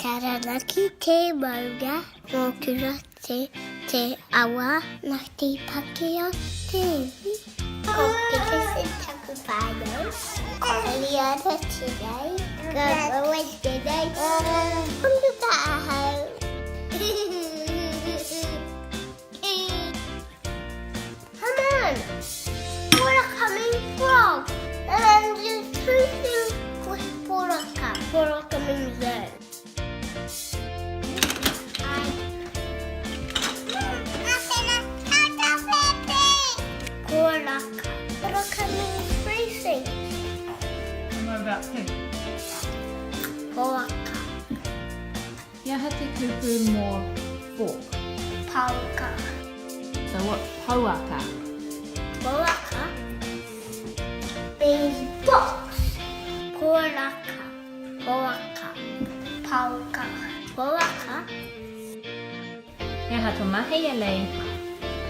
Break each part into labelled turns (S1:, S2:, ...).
S1: Taranaki te maunga, Mōkura te te awa, Ngāti Pakeha te iwi. Ko Peterson taku whānau, ko Eliana tēnei, ko Owen tēnei, ko Luka ahau. Come on! Poraka means frog! And there's two things with poraka. Poraka means bird. Poraka. Poraka means three things.
S2: And what about pig?
S1: Poraka.
S2: He aha te kupu mō fork?
S1: Pouaka.
S2: So what pouaka?
S1: Pouaka means box. Poraka. Pouaka. Pouaka. Pouaka.
S2: He aha to mahi, Ellie?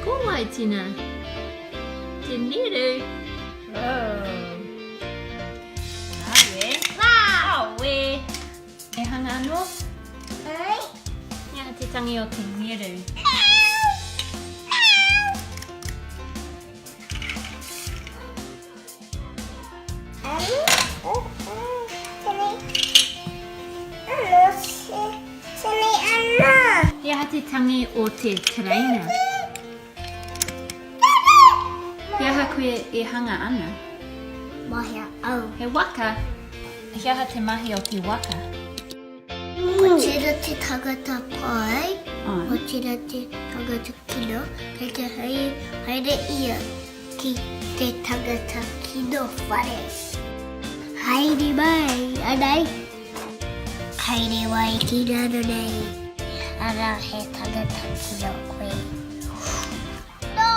S2: Ko wai tina? Te niru. Oh. Awe. Awe. He hanga anō?
S1: Ai.
S2: He aha te tangi o te ngeru? He aha te tangi o te tereina? He aha koe e hanga ana?
S1: Mahia au.
S2: He waka? He aha te mahi o te waka?
S1: Ko tera te tangata pai, ko tera te tangata kino, kei te haere ia ki te tangata kino whare. Haere mai, anei. Haere mai ki raro nei, ara he tangata kino koe. No!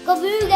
S1: Ko Muge!